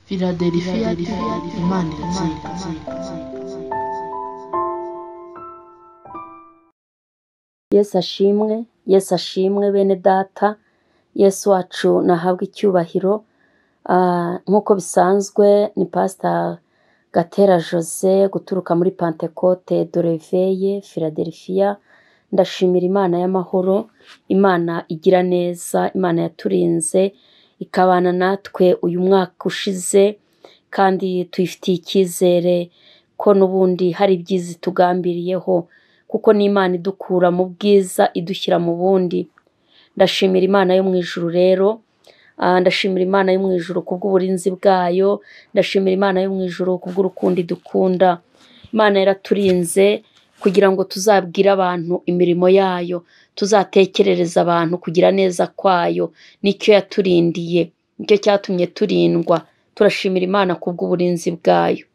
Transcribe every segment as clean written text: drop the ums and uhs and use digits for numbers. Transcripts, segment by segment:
Philadelphia Imana iratsinda. Yesu ashimwe, Yesu ashimwe bene data, Yesu wacu nahabwe icyubahiro. Nk'uko bisanzwe ni Pastor Gatera Jose guturuka muri Pantecote de Réveil Philadelphia. Ndashimira Imana y'amahoro, Imana igira neza, Imana yaturinze ikabana natwe uyu mwaka ushize, kandi tuyifitiye icyizere ko n'ubundi hari ibyiza itugambiriyeho, kuko ni Imana idukura mu bwiza idushyira mu bundi. Ndashimira Imana yo mu ijuru rero, ndashimira Imana yo mu ijuru kubw'uburinzi bwayo, ndashimira Imana yo mu ijuru kubw'urukundo idukunda. Imana yaraturinze kugira ngo tuzabwire abantu imirimo yayo, tuzatekerereza abantu kugira neza kwayo, nicyo yaturindiye, nicyo cyatumye turindwa. Turashimira Imana kubw'uburinzi bwayo.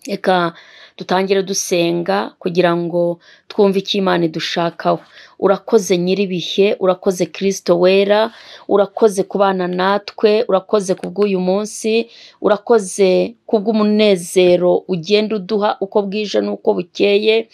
Reka dutangire dusenga kugira ngo twumve icyo Imana idushakaho. Urakoze nyir'ibihe, urakoze Kristo wera, urakoze kubana natwe, urakoze kubw'uyu munsi, urakoze kubw'umunezero ugenda uduha uko bwije n'uko bukeye.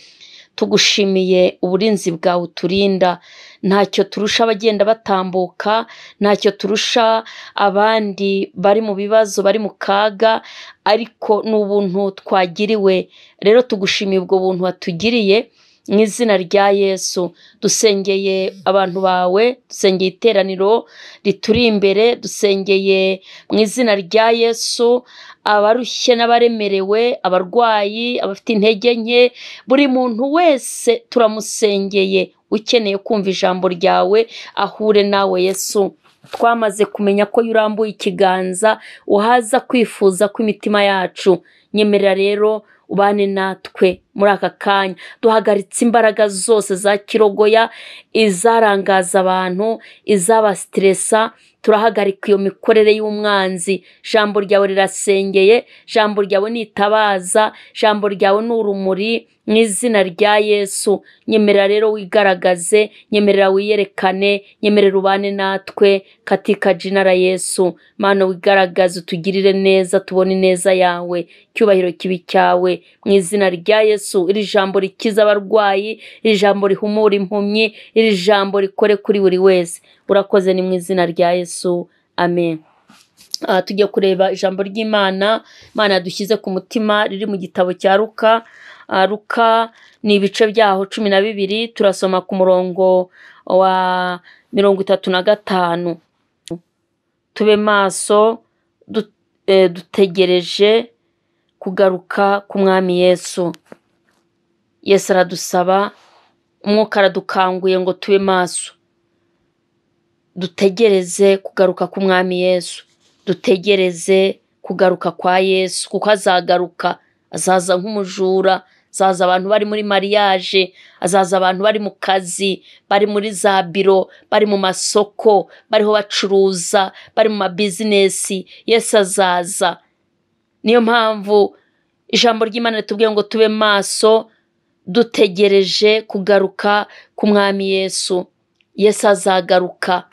Tugushimiye uburinzi bwawe uturinda, ntacyo turusha abagenda batambuka, ntacyo turusha abandi bari mu bibazo, bari mu kaga, ariko ni ubuntu twagiriwe. Rero tugushimiye ubwo buntu watugiriye mu izina rya Yesu. Dusengeye abantu bawe, dusengeye iteraniro rituri imbere, dusengeye mu izina rya Yesu abarushye n'abaremerewe, abarwayi, abafite intege nke, buri muntu wese turamusengeye ukeneye kumva ijambo ryawe ahure nawe Yesu. Twamaze kumenya ko iyo urambuye ikiganza uhaza kwifuza kw'imitima yacu. Nyemerera rero ubane natwe muri aka kanya. Duhagaritse imbaraga zose za kirogoya, izarangaza abantu, izabasiteresa, turahagarika iyo mikorere y'umwanzi. Ijambo ryawe rirasengeye, ijambo ryawe ni itabaza, ijambo ryawe ni urumuri mu izina rya Yesu. Nyemerera rero wigaragaze, nyemerera wiyerekane, nyemerera ubane natwe katika jina la Yesu. Mana wigaragaze, utugirire neza, tubone ineza yawe, icyubahiro kibi cyawe mu izina rya Yesu. Iri jambo rikiza abarwayi, iri jambo rihumura impumyi, iri jambo rikore kuri buri wese. Urakoze, ni mu izina rya Yesu, amen. Tugiye kureba ijambo ry'Imana, Imana yadushyize ku mutima, riri mu gitabo cya Luka. Luka ni ibice byaho 12, turasoma ku murongo wa 35. Tube maso dutegereje kugaruka k'Umwami Yesu. Yesu aradusaba, umwuka aradukanguye ngo tube maso, dutegereze kugaruka k'Umwami Yesu, dutegereze kugaruka kwa Yesu, kuko azagaruka, azaza nk'umujura, azaza abantu bari muri mariage, azaza abantu bari mu kazi, bari muri za biro, bari mu masoko, bariho bacuruza, bari mu mabizinesi. Yesu azaza. Niyo mpamvu ijambo ry'Imana ritubwiye ngo tube maso dutegereje kugaruka k'Umwami Yesu. Yesu azagaruka,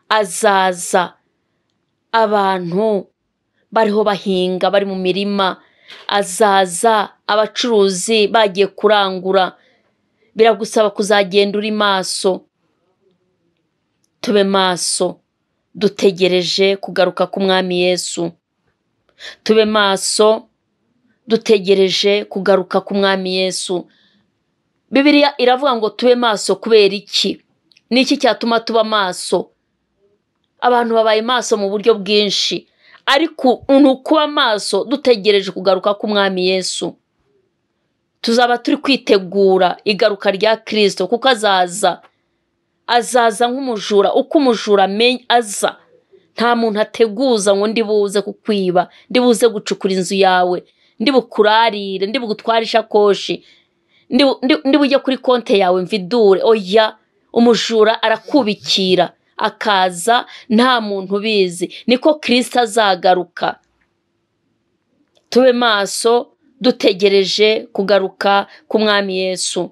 azaza abantu bariho bahinga, bari mu mirima, azaza abacuruzi bagiye kurangura. Biragusaba kuzagenda uri maso. Tube maso dutegereje kugaruka k'Umwami Yesu. Tube maso dutegereje kugaruka k'Umwami Yesu. Bibiliya iravuga ngo tube maso kubera iki? Ni iki cyatuma tuba maso? Abantu babaye maso mu buryo bwinshi, ariko ni ukuba maso dutegereje kugaruka k'Umwami Yesu. Tuzaba turi kwitegura igaruka rya Kristo, kuko azaza, azaza nk'umujura. Uko umujura aza, nta muntu ateguza ngo ndi buze kukwiba, ndi buze gucukura inzu yawe, ndi bukurarire, ndi bugutware ishakoshi, ndi bujye kuri konte yawe mvidure. Oya, umujura arakubikira akaza nta muntu ubizi. Niko Kristo azagaruka. Tube maso dutegereje kugaruka k'Umwami Yesu.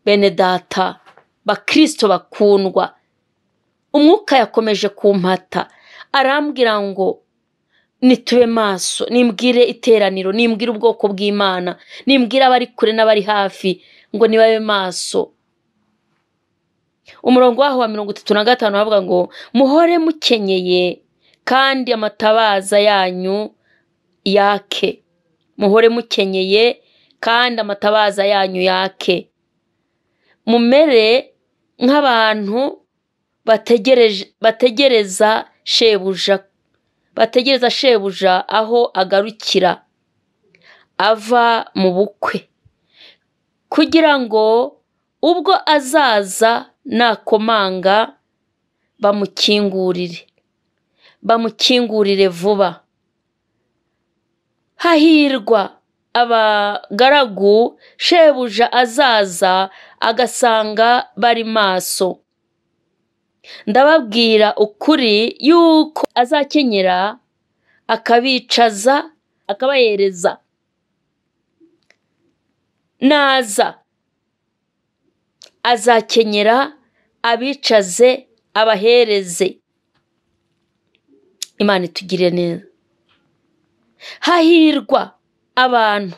Bene data, bakristo bakundwa, umwuka yakomeje kumpata arambwira ngo Nitube maso, nimbwire iteraniro, nimbwire ubwoko bw'Imana, nimbwire abari kure n'abari hafi ngo nibabe maso. Umurongo waho wa 35 bavuga ngo muhore mukenyeye kandi amatabaza yanyu yake. Muhore mukenyeye kandi amatabaza yanyu yake. Mumere nk'abantu bategereza shebuja, bategereza shebuja aho agarukira ava mu bukwe, kugira ngo ubwo azaza nakomanga bamukingurire, bamukingurire vuba. Hahirwa abagaragu shebuja azaza agasanga bari maso. Ndababwira ukuri yuko azakenyera akabicaza akabahereza. Naza azakenyera abicaze abahereze. Imana itugirire neza. Hahirwa abantu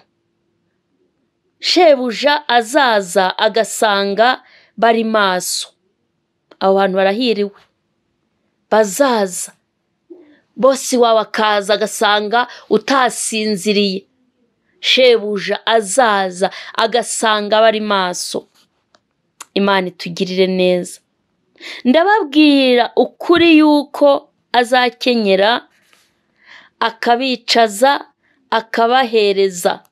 shebuja azaza agasanga bari maso. Abo bantu barahiriwe, bazaza bosi wawe akaza agasanga utasinziriye. Shebuja azaza agasanga bari maso. Imana itugirire neza. Ndababwira ukuri yuko azakenyera akabicaza akabahereza.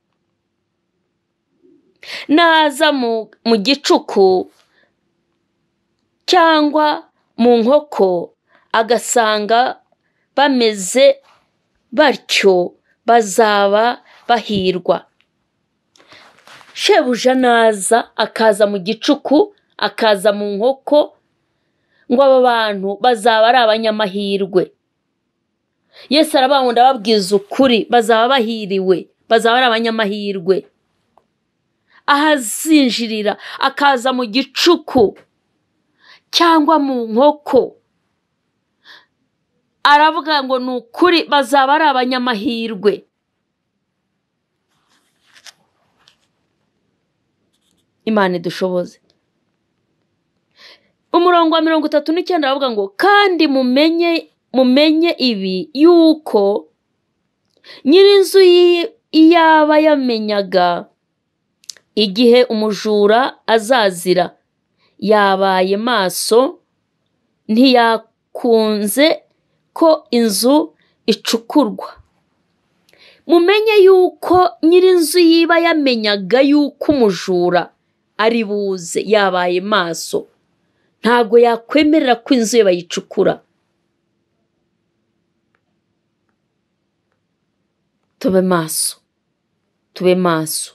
Naza mu gicuku cyangwa mu nkoko agasanga bameze batyo, bazaba bahirwa. Shebuja naza akaza mu gicuku akaza mu nkoko, ngo abo bantu bazaba ari abanyamahirwe. Yesu arababunda ababwiza ukuri, bazaba bahiriwe, bazaba ari abanyamahirwe. Ahazinjirira akaza mu gicuku cyangwa mu nkoko, aravuga ngo ni ukuri bazaba ari abanyamahirwe. Imana idushoboze. Umurongo wa 39 aravuga ngo kandi mumenye ibi yuko nyirinzu iyaba yamenyaga igihe umujura azazira, yabaye maso ntiyakunze ko inzu icukurwa. Mumenye yuko nyirinzu yiba yamenyaga yuko umujura ari buze, yabaye maso, ntago yakwemerera ko inzu ye bayicukura. Tube maso, tube maso.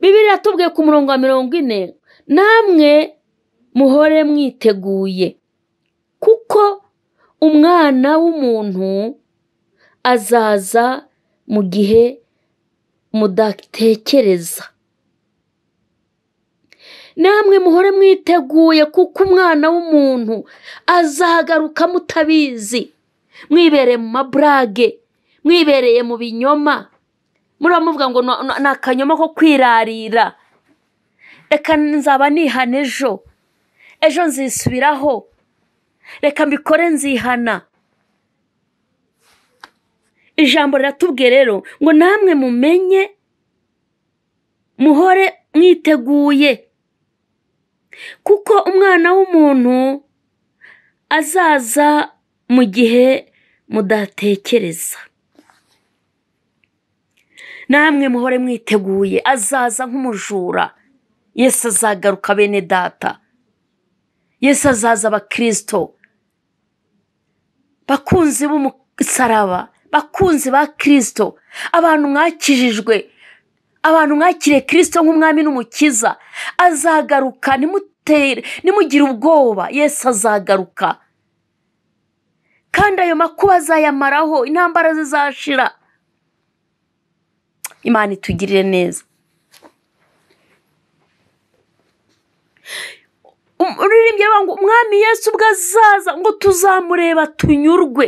Bibiliya iratubwiye ku murongo wa 40, namwe muhore mwiteguye, kuko umwana w'umuntu azaza mu gihe mudatekereza. Namwe muhore mwiteguye, kuko umwana w'umuntu azagaruka mutabizi. Mwibereye mu maburage, mwibereye mu binyoma, muramuvuga ngo ni akanyoma ko kwirarira, reka nzaba nihana ejo, ejo nzisubiraho, reka mbikore nzihana. Ijambo riratubwiye rero ngo namwe mumenye, muhore mwiteguye, kuko umwana w'umuntu azaza mu gihe mudatekereza. Namwe muhore mwiteguye, azaza nk'umujura. Yesu azagaruka bene data, Yesu azaza abakristo, bakunzi b'umusaraba, bakunzi ba Kristo, abantu mwakijijwe, abantu mwakiriye Kristo nk'umwami n'umukiza. Azagaruka, nimugire ubwoba, Yesu azagaruka. Kandi ayo makuba azayamaraho, intambara zizashira. Imana itugirire neza. Umuririmbyi ngo umwami Yesu ubwo azaza ngo tuzamureba tunyurwe.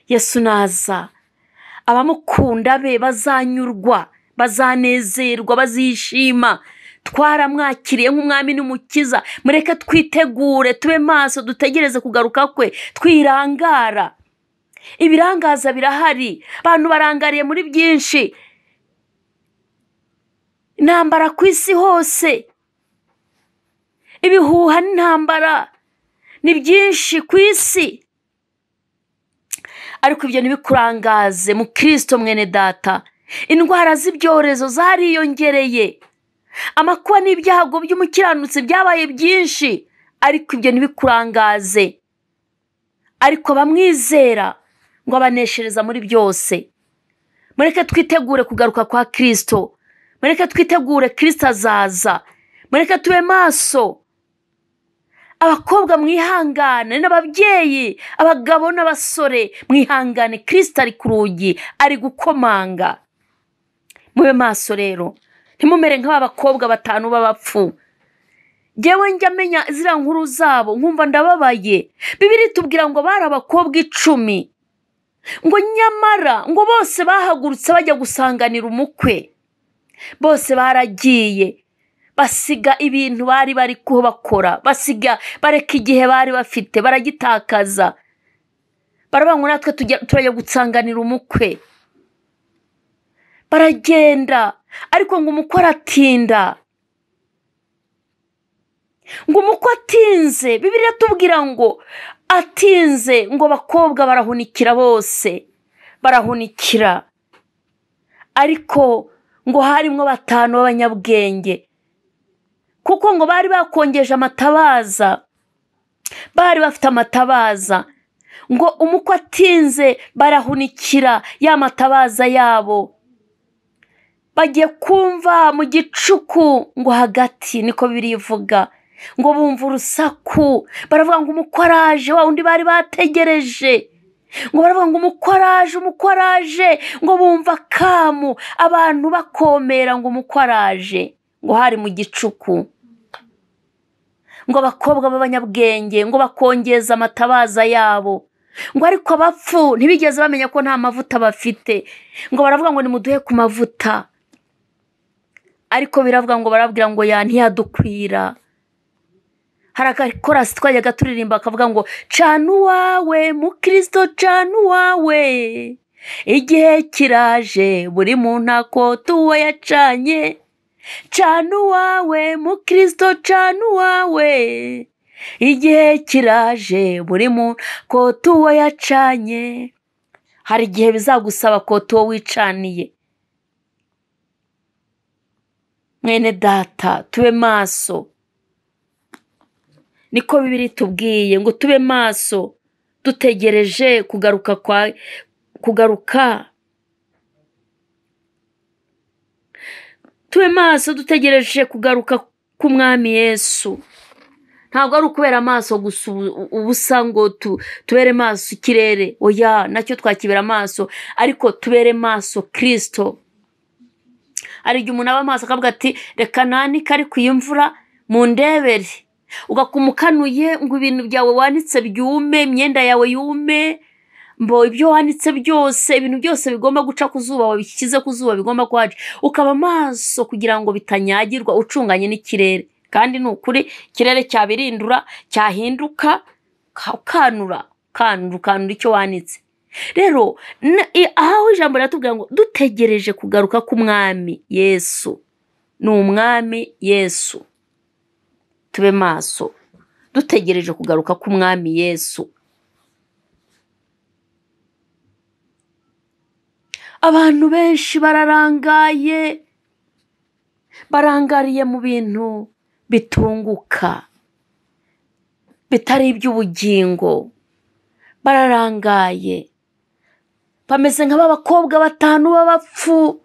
Yesu naza abamukunda be bazanyurwa, bazanezerwa, bazishima. Twaramwakiriye nk'umwami n'umukiza. Mureke twitegure, tube maso, dutegereze kugaruka kwe, twirangara. Ibirangaza birahari, abantu barangariye muri byinshi. Intambara ku isi hose, ibihuha n'intambara ni byinshi ku isi. Ariko ibyo ntibikurangaze mu Kristo mwene data. Indwara z'ibyorezo zariyongereye, amakuba n'ibyago by'umukiranutsi byabaye byinshi, ariko ibyo ntibikurangaze. Ariko bamwizera ngo abaneshereza muri byose. Mureke twitegure kugaruka kwa Kristo, mureke twitegure Kristo azaza, mureke tube maso. Abakobwa mwihangane, n'ababyeyi, abagabo n'abasore mwihangane, Kristo ari ku rugi, ari gukomanga. Mube maso rero, ntimumere nk'aba bakobwa batanu b'abapfu. Njyewe njya menya ziriya nkuru zabo nkumva ndababaye. Bibiliya itubwira ngo bari abakobwa 10, ngo nyamara ngo bose bahagurutse bajya gusanganira umukwe. Bose baragiye, basiga ibintu bari bari bakora, basiga bareka igihe bari bafite baragitakaza. Baravuga ngo natwe turajya gusanganira umukwe. Baragenda, ariko ngo umukwe aratinda. Ngo umukwe atinze, Bibiliya itubwira ngo atinze, ngo abakobwa barahunikira bose, barahunikira. Ariko ngo harimo 5 b'abanyabwenge, kuko ngo bari bakongeje amatabaza, bari bafite amatabaza. Ngo umukwe atinze barahunikira ya matabaza yabo. Bagiye kumva mu gicuku ngo hagati, niko Bibiliya ivuga, ngo bumva urusaku, baravuga ngo umukwe araje, wa wundi bari bategereje. Ngo baravuga ngo umukwe araje, umukwe araje, ngo bumva kamu abantu bakomera ngo umukwe araje, ngo hari mu gicuku. Ngo abakobwa b'abanyabwenge ngo bakongeza amatabaza yabo, ngo ariko abapfu ntibigeze bamenya ko nta mavuta bafite, ngo baravuga ngo nimuduhe ku mavuta. Ariko biravuga ngo barabwira ngo ya ntiyadukwira. Hari agakorasi twajyaga turirimba akavuga ngo cana uwawe mukristo, cana uwawe, igihe kiraje buri muntu akota uwo yacanye. Cana uwawe mukristo, cana uwawe, igihe kiraje buri muntu akota uwo yacanye. Hari igihe bizagusaba kota uwo wicaniye. Mwene data, tube maso. Niko Bibiliya itubwiye ngo tube maso, dutegereje kugaruka kwa kugaruka. Tube maso dutegereje kugaruka k'umwami Yesu. Ntabwo ari ukubera amaso gusa ubusa ngo tubere maso ikirere, oya, nacyo twakibera amaso, ariko tubere maso Kristo. Hari igihe umuntu aba amaso akavuga ati reka nanike ariko iyi mvura mundebere, ugakumukanuye ngo ibintu byawe wanitse byume, imyenda yawe yume, mbo ibyo wanitse byose, ibintu byose bigomba guca ku zuba wabishyize ku zuba bigomba kuhaca, ukaba amaso kugira ngo bitanyagirwa, ucunganye n'ikirere. Kandi ni ukuri ikirere cyabirindura, cyahinduka, ukanura ukanura icyo wanitse. Rero aho ijambo riratubwira ngo dutegereje kugaruka k'umwami Yesu. Ni umwami Yesu. Tube maso, dutegereje kugaruka k'umwami Yesu. Abantu benshi bararangaye, barangariye mu bintu bitunguka, bitari iby'ubugingo. Bararangaye, bameze nk'abakobwa 5 b'abapfu.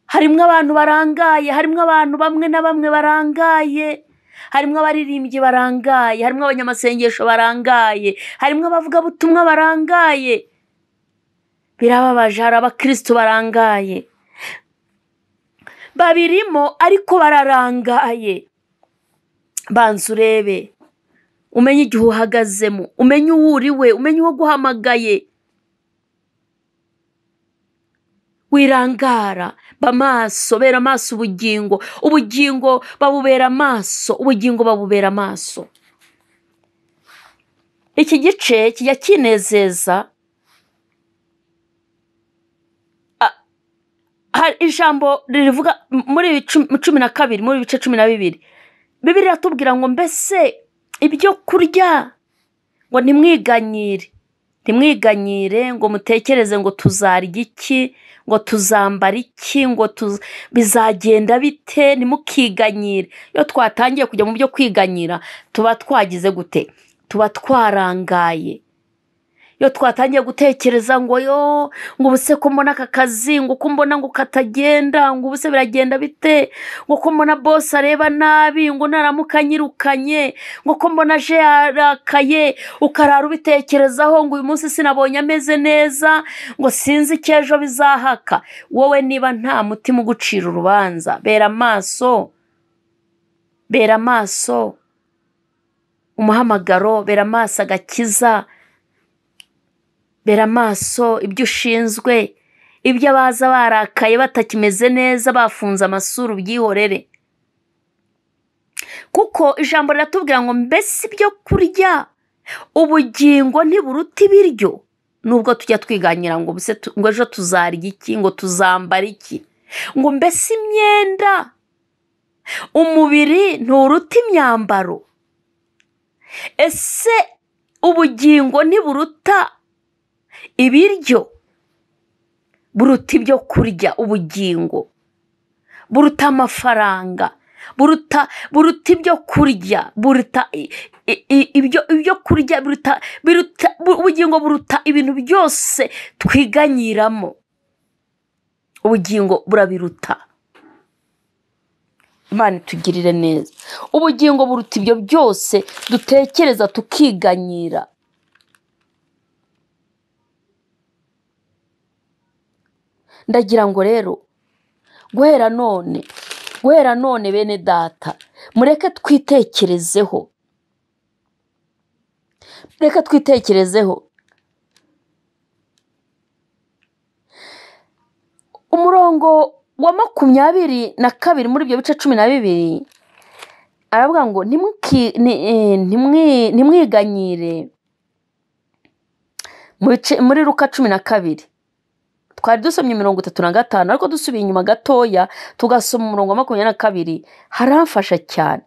Harimo abantu barangaye, harimo abantu bamwe na bamwe barangaye, harimo abaririmbyi barangaye, harimo abanyamasengesho barangaye, harimo abavugabutumwa barangaye. Birababaje, hari abakristo barangaye. Babirimo ariko bararangaye. Banza urebe, umenye igihe uhagazemo, umenye uwo uriwe, umenye uwo guhamagaye. Wirangara, ba maso, bera amaso ubugingo. Ubugingo babubera amaso, ubugingo babubera amaso. Iki gice kijya kinezeza. Ijambo rivuga muri 12, muri ibice 12, Bibiliya iratubwira ngo mbese ibyo kurya ngo ntimwiganyire, ntimwiganyire ngo mutekereze ngo tuzarya iki, ngo tuzambara iki, ngo bizagenda bite, ntimukiganyire. Iyo twatangiye kujya mu byo kwiganyira tuba twagize gute? Tuba twarangaye. Iyo twatangiye gutekereza ngo yo, ngo ubuse ko mbona aka kazi, ngo ko mbona ngo katagenda, ngo ubuse biragenda bite, ngo ko mbona boss areba nabi, ngo naramuka anyirukanye, ngo ko mbona aje yarakaye, ukarara ubitekerezaho ngo uyu munsi sinabonye ameze neza, ngo sinzi icyo ejo bizahaka. Wowe niba nta mutima ugucira urubanza, bera amaso, bera amaso umuhamagaro, bera amaso agakiza, bera amaso ibyo ushinzwe, ibyo abaza barakaye batakimeze neza, bafunze amasura, ubyihorere. Kuko ijambo riratubwira ngo mbese ibyo kurya ubugingo ntiburuta ibiryo? Nubwo tujya twiganyira ngo ngo ejo tuzarya iki, ngo tuzambara iki, ngo mbese imyenda, umubiri nturuta imyambaro? Ese ubugingo ntiburuta ibiryo? Buruta ibyo kurya ubugingo, buruta amafaranga, buruta ibyo kurya, buruta ibyo kurya, buruta ubugingo, buruta ibintu byose twiganyiramo. Ubugingo burabiruta. Imana itugirire neza. Ubugingo buruta ibyo byose dutekereza tukiganyira. Ndagira ngo rero guhera none bene data, mureke twitekerezeho, reka twitekerezeho. Umurongo wa 22 muri ibyo bice 12 aravuga ngo ntimwiganyire. Muri Luka 12 twari dusomye 35, ariko dusubiye inyuma gatoya tugasoma umurongo wa 22, haramfasha cyane.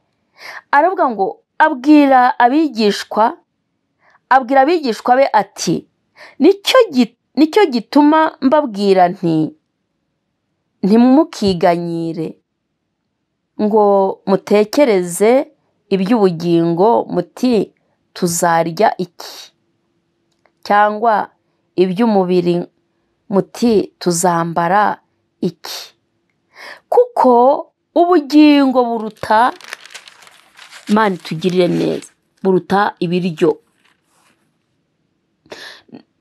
Aravuga ngo abwira abigishwa be ati nicyo gituma mbabwira nti ntimukiganyire ngo mutekereze iby'ubugingo muti tuzarya iki, cyangwa iby'umubiri muti tuzambara iki. Kuko ubugingo buruta, Imana itugirire neza, buruta ibiryo,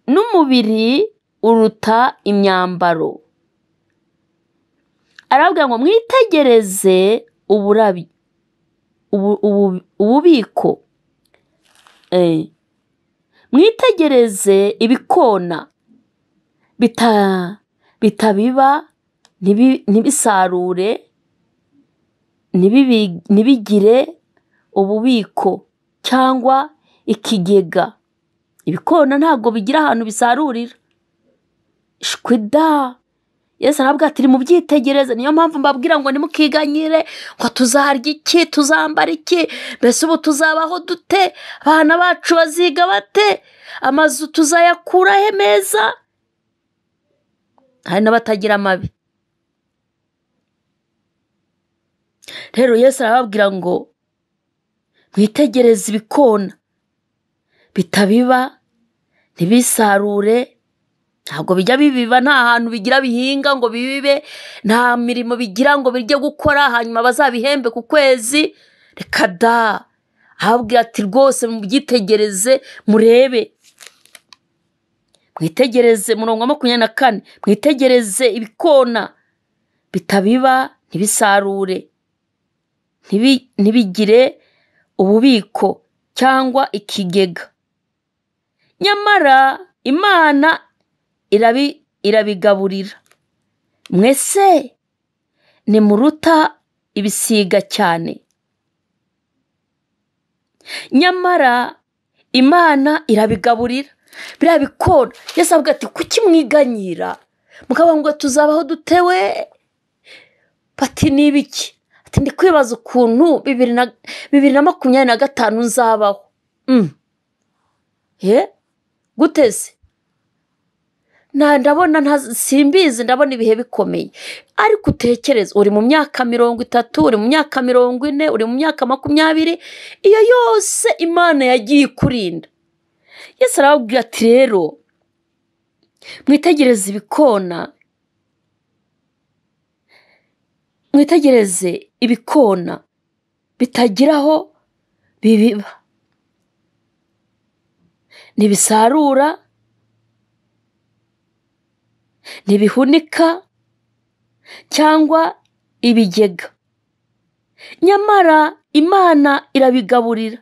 n'umubiri uruta imyambaro. Arabwira ngo mwitegereze ububiko, mwitegereze ibikona bitabiba, ntibisarure, ntibigire ububiko cyangwa ikigega. Ibikona ntabwo bigira ahantu bisarurira. Shwida. Yesu arabwira ati mubyitegereze. Niyo mpamvu mbabwira ngo ntimukiganyire ngo tuzarya iki, tuzambara iki, mbese ubu tuzabaho dute, abana bacu baziga bate, amazu tuzayakura he meza? Hari n'abatagira amabi. Rero Yesu arababwira ngo mwitegereze ibikona bitabiba, ntibisarure, ntabwo bijya bibiba, nta hantu bigira bihinga ngo bibibe, nta mirimo bigira ngo bijye gukora hanyuma bazabihembe ku kwezi. Reka da. Ahabwira ati rwose mubyitegereze murebe, mwitegereze. Murongo wa 24, mwitegereze ibikona bitabiba, ntibisarure, ntibigire ububiko cyangwa ikigega, nyamara Imana irabigaburira. Mwese ntimuruta ibisiga cyane? Nyamara Imana irabigaburira. Biriya bikona Yesu avuga ati kuki mwiganyira mukavuga ngo tuzabaho dutewe? Bati ni ibiki? Ati ndi kwibaza ukuntu 2025 nzabaho. Guteze ndabona simbizi, ndabona ibihe bikomeye. Ariko utekereze, uri mu myaka 30, uri mu myaka 40, uri mu myaka 20, iyo yose Imana yagiye ikurinda. Yesu arababwira ati rero mwitegereze ibikona, mwitegereze ibikona bitagiraho bibiba, ntibisarura, ntibihunika cyangwa ibigega, nyamara Imana irabigaburira.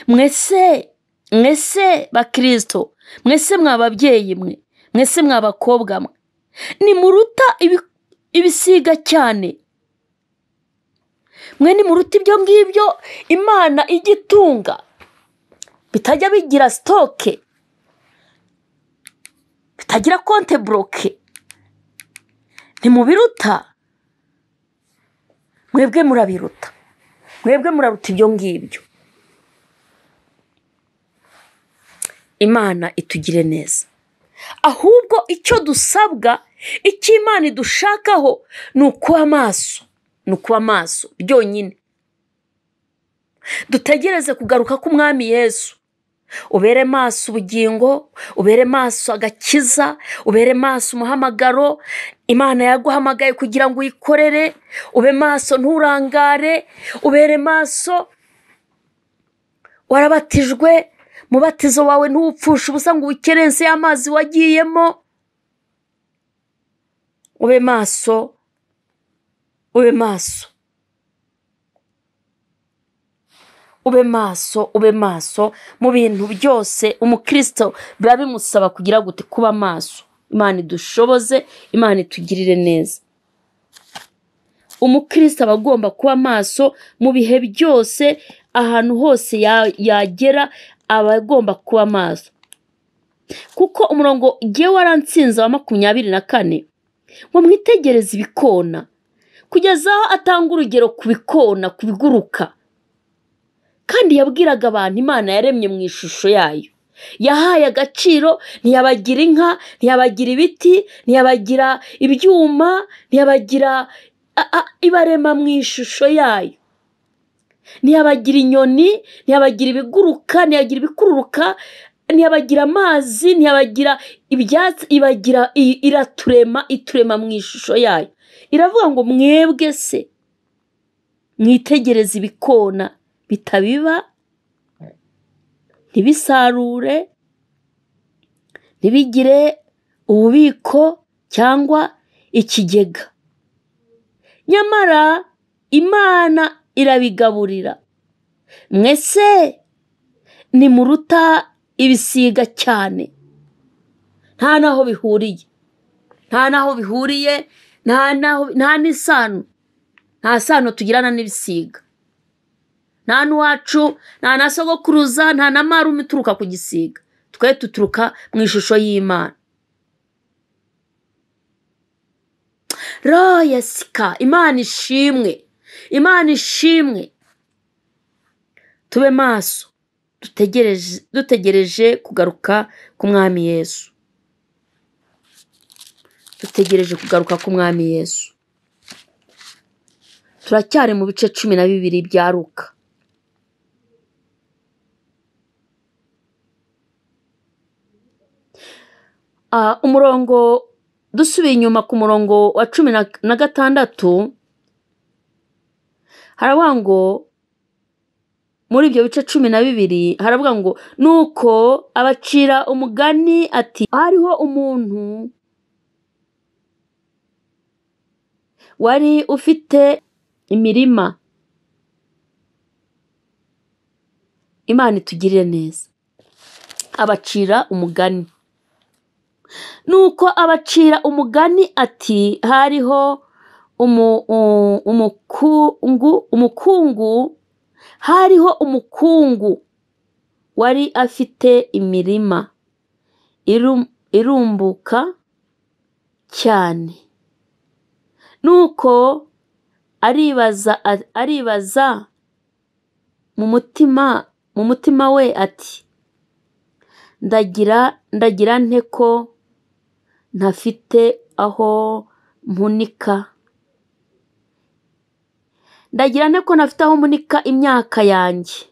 Mwese mwese bakristo, mwese mwababyeyi mwe, mwese mwabakobwa mwe, nimuruta ibisiga cyane? Mwe nimuruta ibyo ngibyo Imana igitunga, bitajya bigira sitoke, bitagira konte buroke? Ntimubiruta? Mwebwe murabiruta, mwebwe muraruta ibyo ngibyo. Imana itugire neza. Ahubwo icyo dusabwa, icyo Imana idushakaho, ni ukuba maso, ni ukuba maso byonyine. Dutegereze kugaruka k'Umwami Yesu. Ubere maso ubugingo, ubere maso agakiza, ubere maso umuhamagaro Imana yaguhamagaye kugira ngo uyikorere. Ube maso, nturangare, ubere maso. Warabatijwe, mubatizo wawe ntuwupfushe ubusa ngo uwukerense y'amazi wagiyemo. Ube maso, ube maso, ube maso, ube maso mu bintu byose. Umukristo biba bimusaba kugira gute? Kuba maso. Imana idushoboze, Imana itugirire neza. Umukristo aba agomba kuba maso mu bihe byose, ahantu hose yagera aba agomba kuba maso. Kuko umurongo ngewe waransinze wa 24 ngo mwitegereze ibikona, kugeza aho atanga urugero ku bikona, ku biguruka. Kandi yabwiraga abantu Imana yaremye mu ishusho yayo, yahaye agaciro. Ntiyabagira inka, ntiyabagira ibiti, ntiyabagira ibyuma, ntiyabagira, ibarema mu ishusho yayo. Ntiyabagira inyoni, ntiyabagira ibiguruka, ntiyabagira ibikururuka, ntiyabagira amazi, ntiyabagira ibyatsi, ibagira, iraturema, iturema mu ishusho yayo. Iravuga ngo mwebwe se mwitegereze ibikona bitabiba, ntibisarure, ntibigire ububiko cyangwa ikigega, nyamara Imana irabigaburira. Mwese nimuruta ibisiga cyane? Nta naho bihuriye, nta naho bihuriye, nta n'isano, nta sano tugirana n'ibisiga. Nta n'uwacu, nta na sogokuruza, nta na marume ituruka ku gisiga. Twe tuturuka mu ishusho y'Imana. Royasika, Imana ishimwe, Imana ishimwe. Tube maso, dutegereje kugaruka k'Umwami Yesu. Dutegereje kugaruka k'Umwami Yesu. Turacyari mu bice 12 bya Luka. Umurongo dusubiye inyuma ku murongo wa 16, haravuga ngo muri ibyo bice 12 haravuga ngo nuko abacira umugani ati hariho umuntu wari ufite imirima. Imana itugirire neza. Abacira umugani. Nuko abacira umugani ati hariho umukungu, hariho umukungu wari afite imirima irumbuka cyane. Nuko aribaza mu mutima we ati ndagira nte ko ntafite aho mpunika, ndagira nte ko ntafite aho mpunika imyaka yanjye.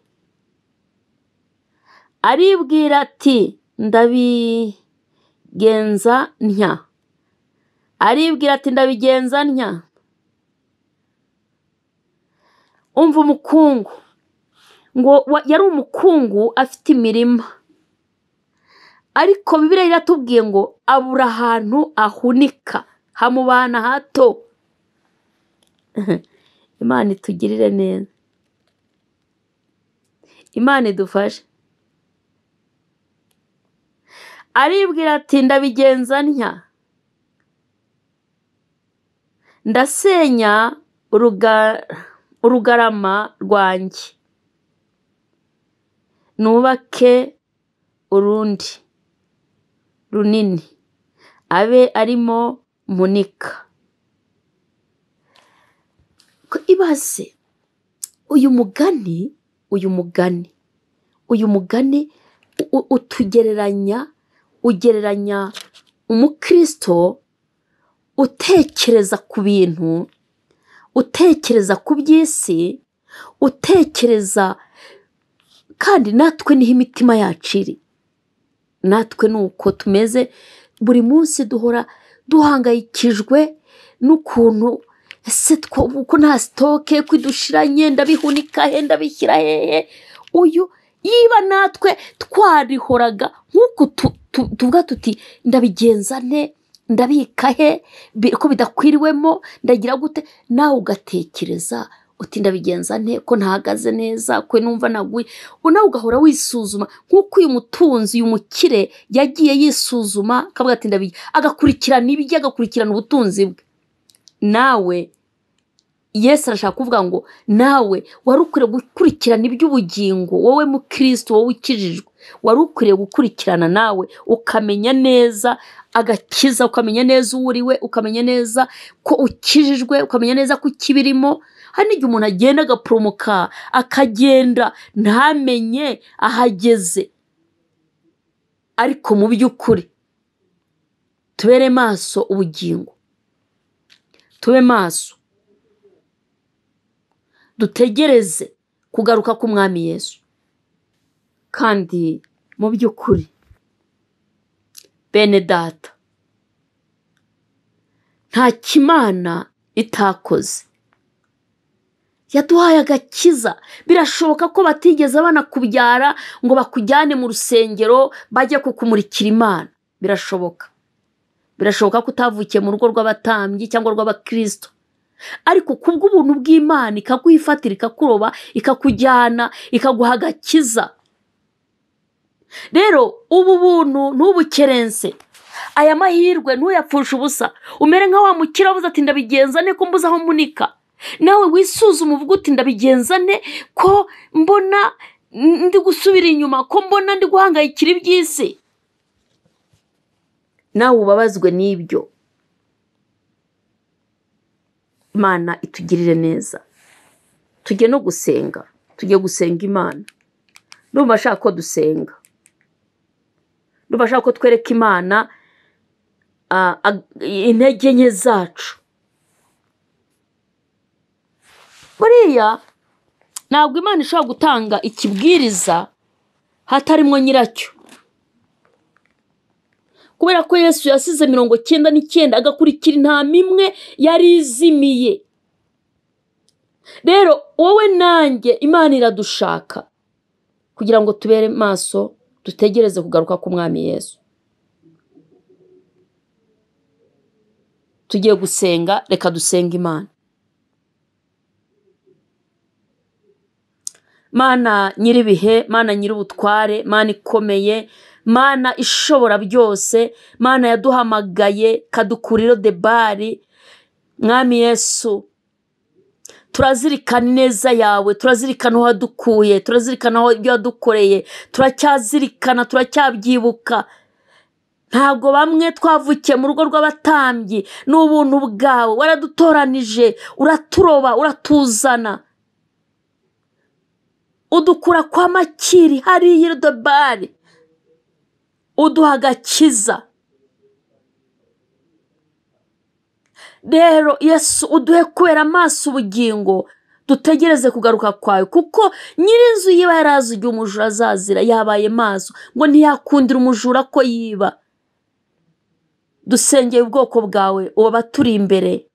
Aribwira ati ndabigenza ntya, aribwira ati ndabigenza ntya. Umva umukungu, ngo yari umukungu afite imirima, ariko Bibiliya iratubwiye ngo abura ahantu ahunika, hamubana hato. Imana itugirire neza, Imana idufashe. Aribwira ati ndabigenza ntya, ndasenya urugarama rwanjye, nubake urundi runini, abe arimo mpunika. Ibaze uyu mugani utugereranya, ugereranya umukristo utekereza ku bintu, utekereza ku by'isi, utekereza, kandi natwe niho imitima yacu iri, natwe ni uko tumeze. Buri munsi duhora duhangayikijwe n'ukuntu ese ko nta sitoke, ko idushiranye, ndabihunika he, ndabishyira hehe. Uyu yiba natwe twarihoraga nk'uku tuvuga tuti ndabigenza nte, ndabika he, ko bidakwiriwemo, ndagira gute. Nawe ugatekereza uti ndabigenza nte ko ntahagaze neza, ko numva naguye. Nawe ugahora wisuzuma nk'uko uyu mutunzi, uyu mukire yagiye yisuzuma akavuga ati ndabigenza, agakurikirana ibye, agakurikirana ubutunzi bwe. Nawe Yesu arashaka kuvuga ngo nawe wari ukwiriye gukurikirana iby'ubugingo, wowe mukristo, wowe ukijijwe, wari ukwiriye gukurikirana nawe ukamenya neza agakiza, ukamenya neza uwo uri we, ukamenya neza ko ukijijwe, ukamenya neza ko ukibirimo. Hari n'igihe umuntu agenda agaporomoka, akagenda ntamenye ahageze, ariko mu by'ukuri tubere maso ubugingo, tube maso, dutegereze kugaruka k'Umwami Yesu. Kandi mu by'ukuri bene data, nta kimana itakoze, yaduhaye agakiza. Birashoboka ko batigeze banakubyara ngo bakujyane mu rusengero bajye kukumurikira Imana, birashoboka. Birashoboka ko utavukiye mu rugo rw'abatambyi cyangwa rw'abakristo, ariko kubw'ubuntu bw'Imana ikaguhifatira, ikakuroba, ikakujyana, ikaguha agakiza. Rero ubu buntu ntubukerense, aya mahirwe ntuyapfushe ubusa. Umere nka wa mukire wavuze ati ndabigenza nte ko mbuze aho mpunika. Nawe wisuzume uvuge uti ndabigenza nte ko mbona ndi gusubira inyuma, ko mbona ndi guhangayikira iby'isi. Nawe ubabazwe n'ibyo. Imana itugirire neza. Tujye no gusenga, tujye gusenga Imana. Ndumva ashaka ko dusenga, ndumva ashaka ko twereka Imana intege nke zacu. Buriya ntabwo Imana ishobora gutanga ikibwiriza hatarimo nyiracyo, kubera ko Yesu yasize 99 agakurikira intama imwe yari izimiye. Rero wowe nanjye Imana iradushaka kugira ngo tubere maso, dutegereze kugaruka k'Umwami Yesu. Tugiye gusenga, reka dusenga Imana. Mana nyir'ibihe, Mana nyir'ubutware, Mana ikomeye, Mana ishobora byose, Mana yaduhamagaye kadukuriro debari, Mwami Yesu, turazirikana ineza yawe, turazirikana aho wadukuye, turazirikana aho ibyo wadukoreye, turacyazirikana, turacyabyibuka. Ntabwo bamwe twavukiye mu rugo rw'abatambyi, ni ubuntu bwawe, waradutoranije, uraturoba, uratuzana, udukura kwa Makiri hariya i Lodebari, uduha agakiza. Rero Yesu, uduhe kubera amaso ubugingo, dutegereze kugaruka kwawe, kuko nyir'inzu yiba yarazi igihe umujura azazira, yabaye maso ngo ntiyakundira umujura ko yiba. Dusengeye ubwoko bwawe, ubu abaturi imbere,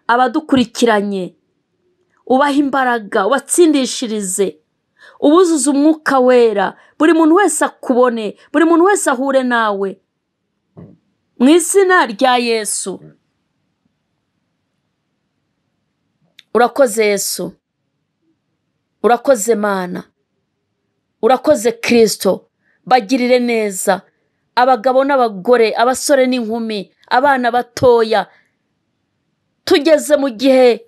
abadukurikiranye, ubahe imbaraga, ubatsindishirize, ubuzuze umwuka wera, buri muntu wese akubone, buri muntu wese ahure nawe, mu izina rya Yesu. Urakoze Yesu, urakoze Mana, urakoze Kristo. Bagirire neza abagabo n'abagore, abasore n'inkumi, abana batoya. Tugeze mu gihe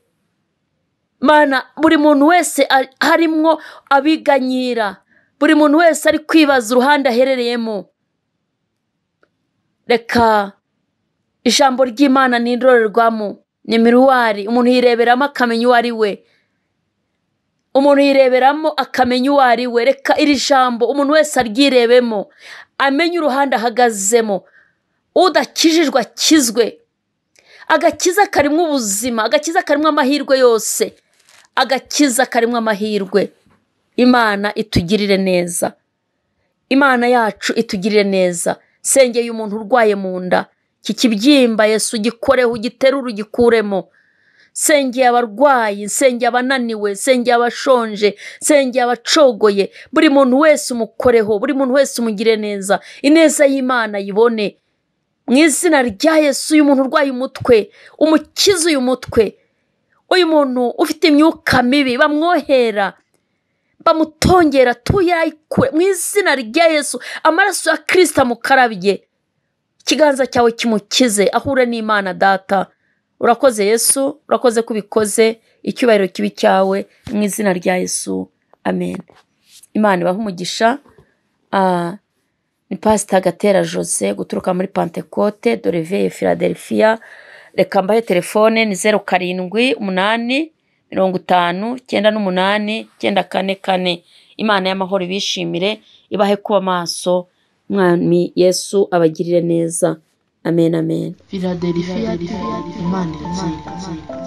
Mana buri muntu wese harimwo abiganyira, buri muntu wese ari kwibaza uruhande aherereyemo. Reka ijambo ry'Imana ni indorerwamo, ni miruwari, umuntu yireberamo akamenya uwo ari we, umuntu yireberamo akamenya uwo ari we. Reka iri jambo umuntu wese aryirebemo, amenye uruhande ahagazemo. Udakijijwe akizwe. Agakiza karimo ubuzima, agakiza karimo amahirwe yose, agakiza karimo amahirwe. Imana itugirire neza, Imana yacu itugirire neza. Sengeye umuntu urwaye mu nda, iki kibyimba Yesu ugikoreho, ugiterure, ugikuremo. Sengeye abarwayi, sengeye abananiwe, sengeye abashonje, sengeye abacogoye. Buri muntu wese umukoreho, buri muntu wese umugire neza, ineza y'Imana yibone mu izina rya Yesu. Uyu muntu urwaye umutwe, umukize uyu mutwe. Uyu muntu ufite imyuka mibi bamwohera, bamutongera, tuyayikure mu izina rya Yesu. Amaraso ya Kristo amukarabye, ikiganza cyawe kimukize, ahure n'Imana Data. Urakoze Yesu, urakoze ko ubikoze, icyubahiro kibi cyawe mu izina rya Yesu, amen. Imana ibahe umugisha. Ni Pastor Gatera Jose guturuka muri Pantekote de Réveil Philadelphia. Reka mbahe telefone ni 0 7 8 50 98 9 4 4. Imana y'amahoro ibishimire, ibahe kuba maso. Mwami Yesu abagirire neza. Amen, amen. Philadelphia, Imana iratsinda.